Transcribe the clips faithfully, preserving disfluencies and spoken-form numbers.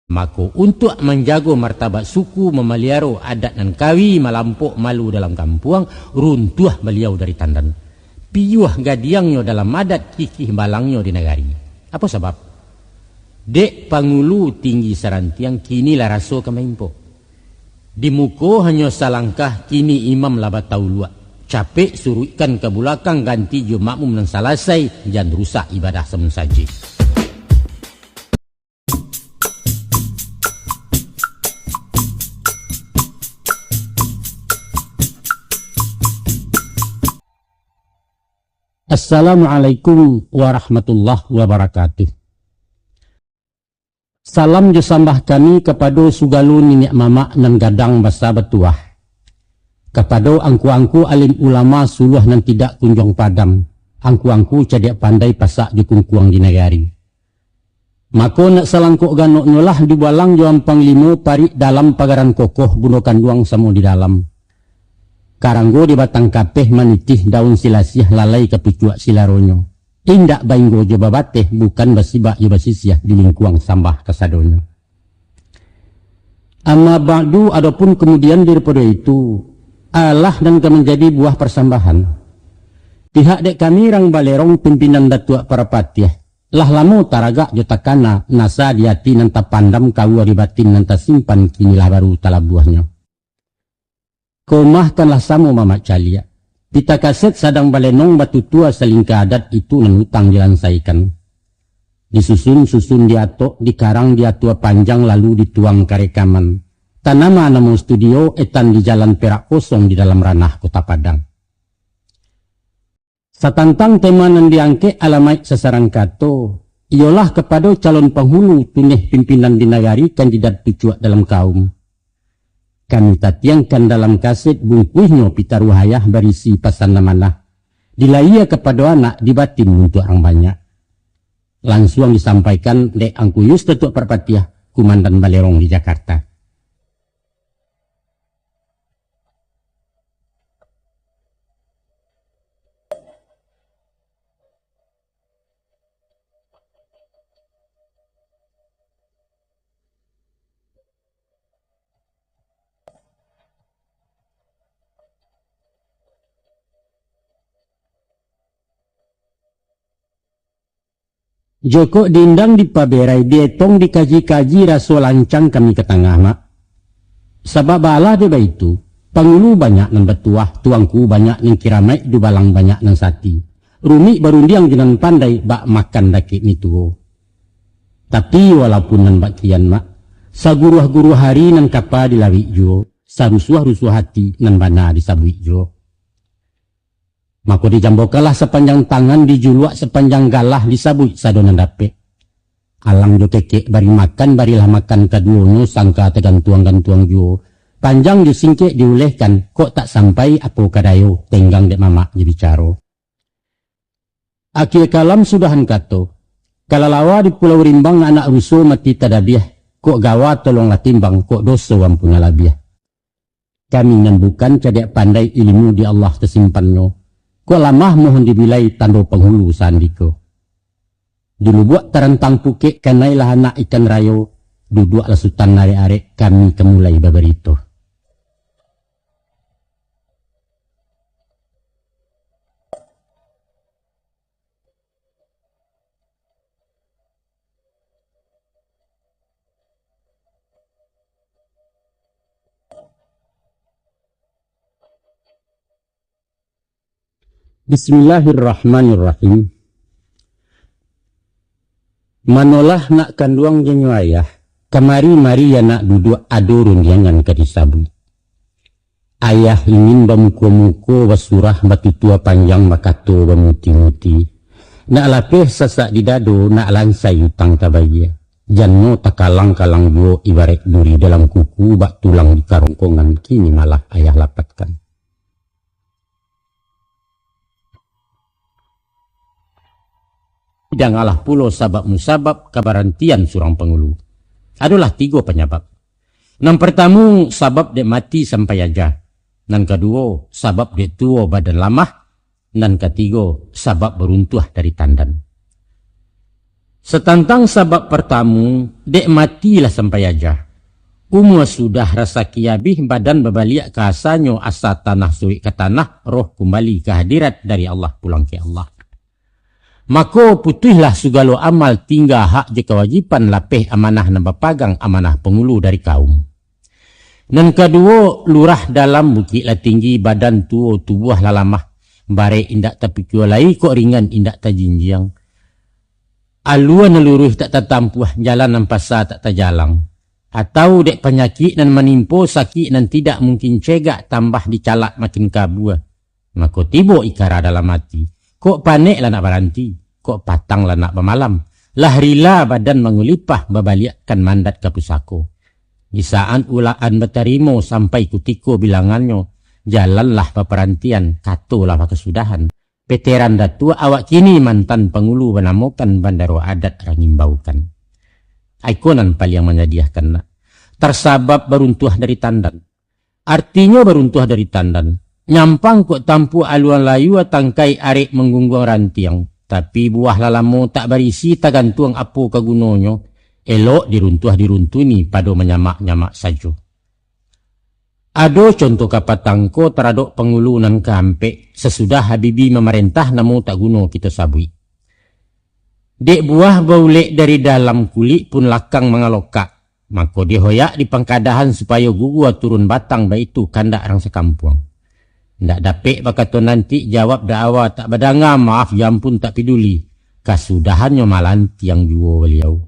Mako, untuak manjago martabat suku, mamaliaro adat nan kawi, malampok malu dalam kampuang, runtuah baliau dari tandan. Piyuah gadiangnyo dalam adat, kikih balangnyo di nagari. Apo sabab? Dek pangulu tinggi sarantiang, kini lah raso ka maimpok. Di muko hanyo salangkah, kini imam lah batauluak. Capek suruikkan ka bulakang, ganti jo makmum nan salasai, jan rusak ibadah samun sajik. Assalamualaikum warahmatullahi wabarakatuh. Salam jo sambah kami kapado sugalo niniak mamak nan gadang basa batuah, kapado angku-angku alim ulama suluah nan tidak kunjuang padam, angku-angku cadiak pandai pasak jo kungkuang di nagari. Mako, nak salangkok ganoknyo lah dibalang jo ampang limo, parik dalam pagaran kokoh, bundo kanduang samo di dalam. Karanggo di batang kapeh, manitih daun silasiah, lalai ka pucuak silaronyo. Indak bainggo jo babateh, bukan basibak jo basisiah, di lingkuang sambah kasadonyo. Amma ba'du, adopun kamudian daripado itu, alah nan ka manjadi buah parsambahan. Pihak dek kami rang Balerong, pimpinan Datuak Parapatiah, lah lamo taragak jo takana, nasa di ati nan tapandam, kaua di batin nan tasimpan, kini lah baru talabuahnyo. Komah kan lah samo mamak caliak. Pita kaset sadang balenong, batutua salingka adat, itu nan utang dilansaikan. Disusun-susun diatok, dikarang diatua panjang, lalu dituang ka rekaman. Tanama namo studio, etan di Jalan Perak Kosong, di dalam ranah Kota Padang. Satantang tema nan diangkek, alamaik sasarang kato, iyolah kapado calon panghulu tuneh pimpinan di nagari, kandidat pucuak dalam kaum. Kami tatiangkan dalam kaset, bungkuihnyo pitaruah ayah, barisi pasan amanah, dilayia kapado anak, di batin untuak urang banyak. Lansuang disampaikan dek Angku Yus Datuak Parpatiah, Kumandan Balerong di Jakarta. Jokok diundang dipaberai, dietong dikaji-kaji, raso lancang kami ka tangah, Mak. Sabab baalah dek baitu, pangulu banyak nan batuah, tuangku banyak nan kiramaik, dubalang banyak nan sati. Rumik barundiang jo nan pandai, bak makan dakek mi tuo. Tapi, walaupun nan bak kian, Mak, saguruah-guruah ari nan kapa dilawik juo, sarusuah-rusuah ati nan bana disabuik juo. Mako, dijambokanlah sapanjang tangan, dijuluak sapanjang galah, disabuik sado nan dapek. Alang jo kekek bari makan, barilah makan kaduonyo, sangka tagantuang-gantuang juo. Panjang jo singkek diulehkan, kok tak sampai apo ka dayo, tenggang dek mamak jo bicaro. Akie kalam sudahan kato, kalalawa di Pulau Rimbang, anak ruso mati tadabiah, kok gawa tolonglah timbang, kok doso ampunlah labiah. Kami nan bukan cadiak pandai, ilimu di Allah tasimpannyo. Kok lamah mohon dibilai, tando panghulu saandiko. Di lubuak tarantang pukek, kanailah anak ikan rayo, duduaklah sutan arek-arek, kami ka mulai babarito. Bismillahirrahmanirrahim. Manolah nak kanduang janyo ayah, kamari-mari anak duduak, ado rundiangan ka disabuik. Ayah ingin bamuko-muko, basurah, batutua panjang, bakato bamuti-muti. Nak lapeh sasak di dado, nak lansai utang tabayia. Janyo takalang-kalang juo, ibaraik duri dalam kuku, bak tulang di karongkongan, kini malah ayah lapatkan. Dangalah pulo sabab musabab kabarantian surang pangulu. Adolah tigo panyabab. Nan partamu, sabab dek mati sampai aja. Nan kaduo, sabab dek tuo badan lamah. Nan katigo, sabab baruntuah dari tandan. Satantang sabab partamu, dek mati lah sampai aja. Umua sudah, rasaki abih, badan babaliak ka asanyo, asa tanah suruik ka tanah, roh kumbali ka hadirat, dari Allah pulang ka Allah. Mako, putuihlah sugalo amal, tingga hak jo kawajiban, lapeh amanah nan bapagang, amanah pangulu dari kaum. Nan kaduo, lurah dalam, bukik lah tinggi, badan tuo, tubuah lah lamah, barek indak tapikua lai, kok ringan indak tajinjiang. Alua nan luruih tak tatampuah, jalan nan pasa tak tajalang. Atau dek panyakik nan manimpo, sakik nan tidak mungkin cegak, tambah dicalak makin kabua. Mako tibo ikara dalam ati, kok panek lah nak baranti, kok patang lah nak bamalam, lah rila badan mangulipah, babaliakkan mandat ka pusako. Di saat ulaan batarimo, sampai kutiko bilangannyo, jalanlah baparantian, katolah bakasudahan. Veteran datuak awak kini, mantan pangulu banamokan Bandaro Adat Rangimbau kan. Aiko nan paliang manyadiahkan nak. Tarsabab baruntuah dari tandan. Artinyo baruntuah dari tandan. Nyampang kok tampuak aluang layua, tangkai arek manggungguang rantiang. Tapi buah lah lamo tak barisi, tagantuang apo ka gunonyo. Elok diruntuah diruntuni, pado manyamak-nyamak sajo. Ado contoh ka patang ko taradok pangulu nan kaampek, sasudah Habibie mamarentah, namo tak guno kito sabuik. Dek buah baulek dari dalam, kulik pun lakang mangalokak, mako dihoyak di pangkadahan, supayo gugua turun batang, baitu kandak rang sakampuang. Ndak dapek bakato nanti, jawab da'awa tak badanga, maaf jo ampun tak piduli, kasudahannyo malantiang juo baliau.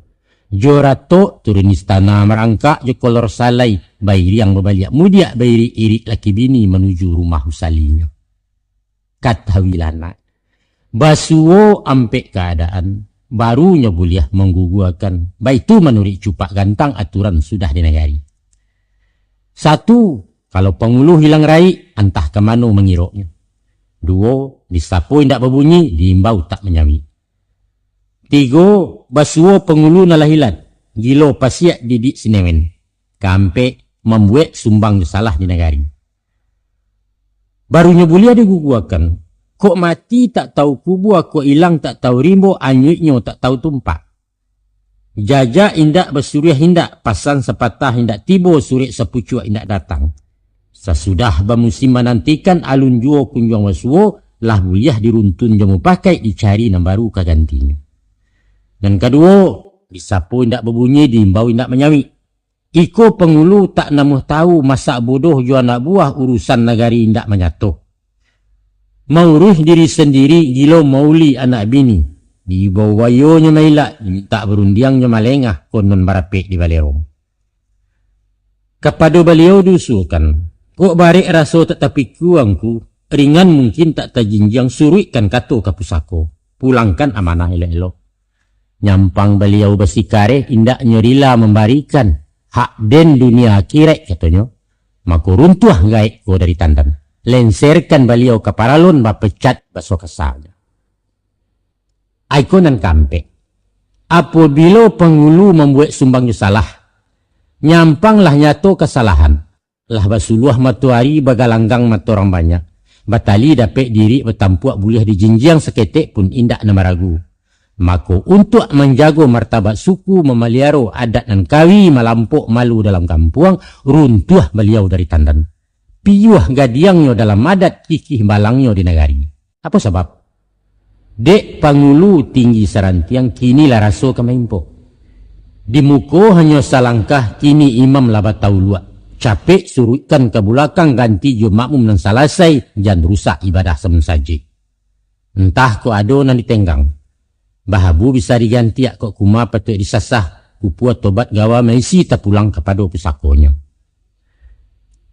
Jo ratok turun istana, marangkak jo kolor salai, bairiang babaliak mudiak, bairik-irik laki bini manuju rumah usalinyo. Katahuilah nak, basuo ampek kaadaan, baru nyo buliah mangguguakan, baitu manuruik cupak gantang, aturan sudah di nagari. Satu, kalau pangulu hilang raik, antah ka mano mangiroknyo. Duo, disapo indak babunyi, diimbau tak manyawik. Tigo, basuo pangulu nan lah ilat, gilo pasiak didik sinewen. Kaampek, mambuek sumbang jo salah di nagari. Barunyo buliah diguguakan, kok mati tak tau kubua, kok ilang tak tau rimbo, anyuiknyo tak tau tumpak. Jajak indak, basuriah indak, pasan sapatah indak tibo, surek sapucuak indak datang. Sasudah bamusim manantikan, alun juo kunjuang basuo, lah buliah diruntun jo mupakaik, dicari nan baru ka gantinyo. Nan kaduo, disapo indak babunyi, diimbau indak manyawik. Iko pangulu tak namuah tau, masak bodoh jo anak buah, urusan nagari indak manyato. Mauruih diri sandiri, gilo mauli anak bini. Di bawah wayonyo mailak, mintak barundiang nyo malengah, konon barapek di balerong. Kapado baliau diusulkan, kok barek raso tak tapikua ngku, ringan mungkin tak tajinjiang, suruikkan kato ka pusako, pulangkan amanah elok-elok. Nyampang baliau basikareh, indaknyo rila mambarikan, hak den dunia akiraik, katonyo. Mako runtuah gaek ko dari tandan, lenserkan baliau ka paralon, bapecat baso kasarnyo. Aiko nan kaampek. Apobilo pangulu mambuek sumbang jo salah, nyampang lah nyato kasalahan, lah basuluah matoari, bagalanggang mato urang banyak, batali dapek dirik, batampuak buliah dijinjiang, saketek pun indak nan maragu. Mako, untuak manjago martabat suku, mamaliaro adat nan kawi, malampok malu dalam kampuang, runtuah baliau dari tandan. Piuah gadiangnyo dalam adat, kikih balangnyo di nagari. Apo sabab? Dek pangulu tinggi sarantiang, kini lah raso ka maimpok. Di muko hanyo salangkah, kini imam lah batauluak. Capek suruikkan ka bulakang, ganti jo makmum nan salasai, jan rusak ibadah samun sajik. Antah kok ado nan ditenggang. Bahabu bisa digantiak, kok kuma patuik disasah, kupua tobat gawa maisi, tapulang kapado pusakonyo.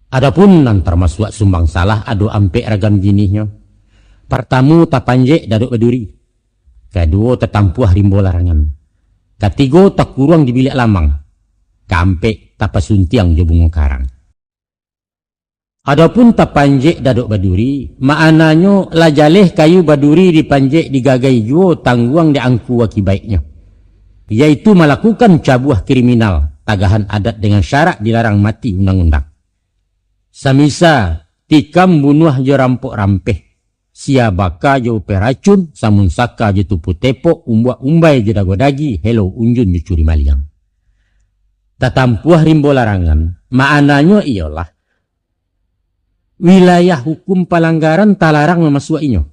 Adopun nan tarmasuak sumbang salah, ado ampek ragam jinihnyo. Partamu, tapanjek dadok baduri. Kaduo, tatampuah rimbo larangan. Katigo, takuruang di biliak lamang. Kaampek, tapasuntiang jo bungo karang. Adopun tapanjek dadok baduri, maknanyo lah jaleh kayu baduri dipanjek digagai juo, tangguang di angku akibaiknyo, yaitu malakukan cabuah kriminal, tagahan adat dengan syarak, dilarang mati undang-undang. Samisa tikam bunuah jo rampok rampeh, sia baka jo upai racun, samun saka jo tupu tepok, umbuak umbai jo dago dagi, helo unjun jo curi maliang. Tatampuah rimbo larangan, maknanyo iyolah, wilayah hukum palanggaran talarang mamasuak inyo.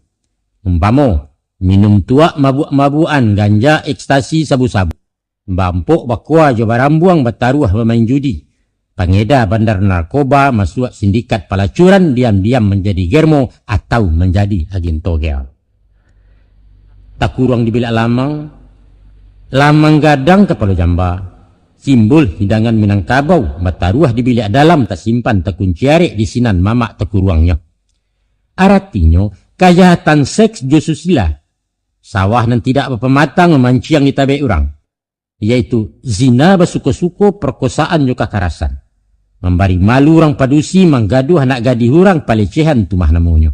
Umpamo, minum tuak, mabuak-mabuakan, ganja, ekstasi, sabu-sabu, bampok, bakoa jo barambuang, bataruah, bamain judi, pangeda bandar narkoba, masuak sindikat palacuran, diam-diam manjadi germo atau manjadi agen togel. Takuruang di biliak lamang, lamang gadang kapalo jamba, simbol hidangan Minangkabau, bataruah di biliak dalam, tasimpan takunci arek, di sinan mamak takuruangnyo. Aratinyo, kajahatan seks jo susila, sawah nan tidak bapamatang mamanciang di tabek urang, yaitu zina basuko-suko, parkosaan jo kakarasan, mambari malu urang padusi, manggaduah anak gadih urang, palecehan tumah namonyo.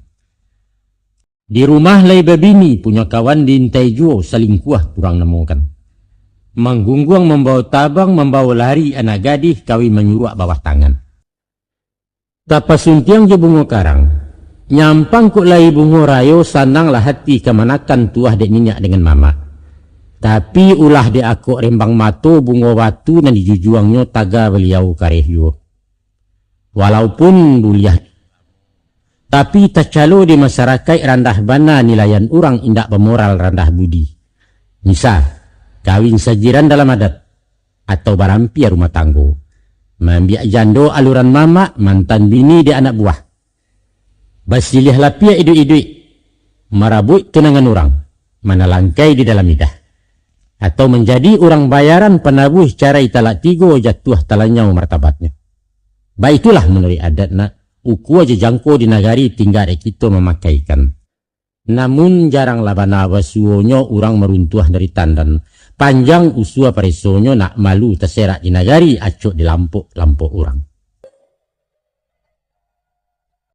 Di rumah lai babini, punyo kawan diintai juo, salingkuah urang namokan. Manggungguang mambawo tabang, mambawo lari anak gadih, kawin manyuruak bawah tangan. Tapasuntiang jo bungo karang, nyampang kok lai bungo rayo, sananglah hati kamanakan tuah dek niniak dengan mamak. Tapi ulah dek akok rembang mato, bungo batu nan dijujuangnyo, taga baliau kareh juo. Walaupun buliah, tapi tacalo di masarakaik, randah bana nilaian urang, indak bamoral, randah budi. Misal, kawin sajiran dalam adat, atau barampia rumah tanggo, maambiak jando aluran mamak, mantan bini dek anak buah, basiliah lapiak iduik-iduik, marabuik tunangan urang, manalangkai di dalam idah, atau manjadi urang bayaran panabuih carai talak tigo, jatuah talanyau martabatnyo. Baitulah manuruik adat nak, ukua jo jangko di nagari, tingga dek kito mamakaikan. Namun jaranglah bana basuonyo urang maruntuah dari tandan, panjang usua paresonyo, nak malu taserak di nagari, acok di lampok-lampok urang.